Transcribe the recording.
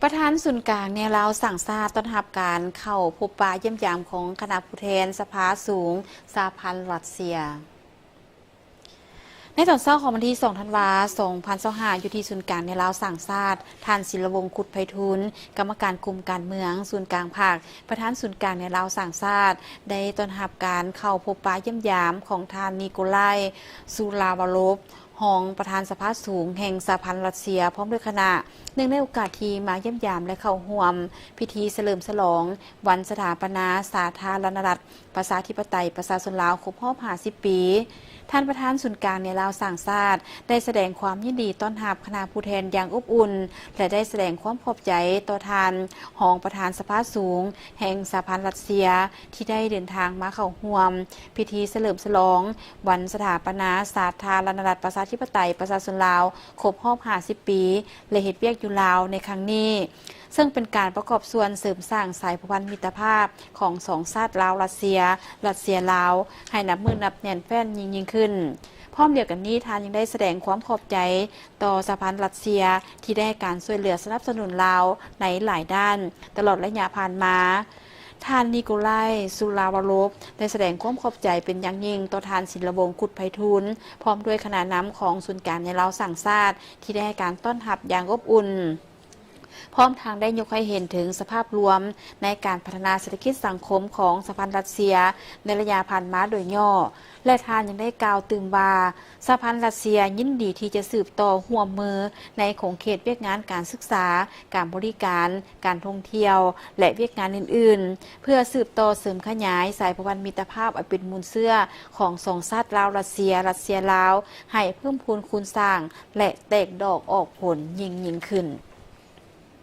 ປະທານສູນກາງແນວລາວສ້າງຊາດ ຕ້ອນຮັບການເຂົ້າພົບປະຢ້ຽມຢາມຂອງຄະນະຜູ້ແທນສະພາສູງສະຫະພັນຣັດເຊຍ. ໃນຕອນເຊົ້າຂອງວັນທີສອງທັນວາ ສອງພັນຊາວຫ້າ ຢູ່ທີ່ສູນກາງແນວລາວສ້າງຊາດ, ທ່ານ ສິນລະວົງ ຄຸດໄພທູນ ກຳມະການກຸ່ມການເມືອງສູນກາງພັກ, ປະທານສູນກາງແນວລາວສ້າງຊາດ ໄດ້ຕ້ອນຮັບການເຂົ້າພົບປະຢ້ຽມຢາມຂອງທ່ານ ນິໂກລາຍ ຊູລາວາໂລບ ຮອງປະທານສະພາສູງແຫ່ງສະຫະພັນຣັດເຊຍ ພ້ອມດ້ວຍຄະນະ, ເນື່ອງໃນໂອກາດທີ່ມາຢ້ຽມຢາມ ແລະ ເຂົ້າຮ່ວມພິທີສະເຫຼີມສະຫຼອງວັນສະຖາປະນາສາທາລະນະລັດ ປະຊາທິປະໄຕປະຊາຊົນລາວຄົບຮອບຫ້າສິບປີ. ທ່ານປະທານສູນກາງແນວລາວສ້າງຊາດ ໄດ້ສະແດງຄວາມຍິນດີຕ້ອນຮັບຄະນະຜູ້ແທນຢ່າງອົບອຸ່ນ ແລະ ໄດ້ສະແດງຄວາມຂອບໃຈຕໍ່ທ່ານຮອງປະທານສະພາສູງແຫ່ງສະຫະພັນຣັດເຊຍ ທີ່ໄດ້ເດີນທາງມາເຂົ້າຮ່ວມພິທີສະເຫຼີມສະຫຼອງວັນສະຖາປະນາສາທາລະນະລັດປະຊາທິປະໄຕປະຊາຊົນລາວຄົບຮອບຫ້າສິບປີ ແລະ ເຮັດວຽກຢູ່ລາວໃນຄັ້ງນີ້, ເຊິ່ງເປັນການປະກອບສ່ວນເສີມສ້າງສາຍພົວພັນມິດຕະພາບຂອງສອງຊາດລາວ-ຣັດເຊຍ, ຣັດເຊຍ-ລາວ ໃຫ້ນັບມື້ນັບແໜ້ນແຟ້ນຍິ່ງໆຂຶ້ນ. ພ້ອມດຽວກັນນີ້, ທ່ານຍັງໄດ້ສະແດງຄວາມຂອບໃຈຕໍ່ສະຫະພັນຣັດເຊຍ ທີ່ໄດ້ໃຫ້ການຊ່ວຍເຫຼືອສະໜັບສະໜູນລາວໃນຫຼາຍດ້ານຕະຫຼອດໄລຍະຜ່ານມາ. ທ່ານ ນິໂກລາຍ ຊູລາວາໂລບ ໄດ້ສະແດງຄວາມຂອບໃຈເປັນຢ່າງຍິ່ງຕໍ່ທ່ານ ສິນລະວົງ ຄຸດໄພທູນ ພ້ອມດ້ວຍຄະນະນຳຂອງສູນກາງແນວລາວສ້າງຊາດ ທີ່ໄດ້ໃຫ້ການຕ້ອນຮັບຢ່າງອົບອຸ່ນ. ພ້ອມທັງໄດ້ຍົກໃຫ້ເຫັນເຖິງສະພາບລວມໃນການພັດທະນາເສດຖະກິດສັງຄົມຂອງສະຫະພັນຣັດເຊຍໃນໄລຍະຜ່ານມາໂດຍຫຍໍ້ ແລະ ທ່ານຍັງໄດ້ກ່າວຕື່ມວ່າ ສະຫະພັນຣັດເຊຍຍິນດີທີ່ຈະສືບຕໍ່ຮ່ວມມືໃນຂົງເຂດວຽກງານການສຶກສາ, ການບໍລິການ, ການທ່ອງທ່ຽວ ແລະ ວຽກງານອື່ນໆ ເພື່ອສືບຕໍ່ເສີມຂະຫຍາຍສາຍພົວພັນມິດຕະພາບອັນເປັນມູນເຊື້ອຂອງສອງຊາດລາວ-ຣັດເຊຍ, ຣັດເຊຍ-ລາວ ໃຫ້ເພີ່ມພູນຄູນສ້າງ ແລະ ແຕກດອກອອກຜົນຍິ່ງໆຂຶ້ນ.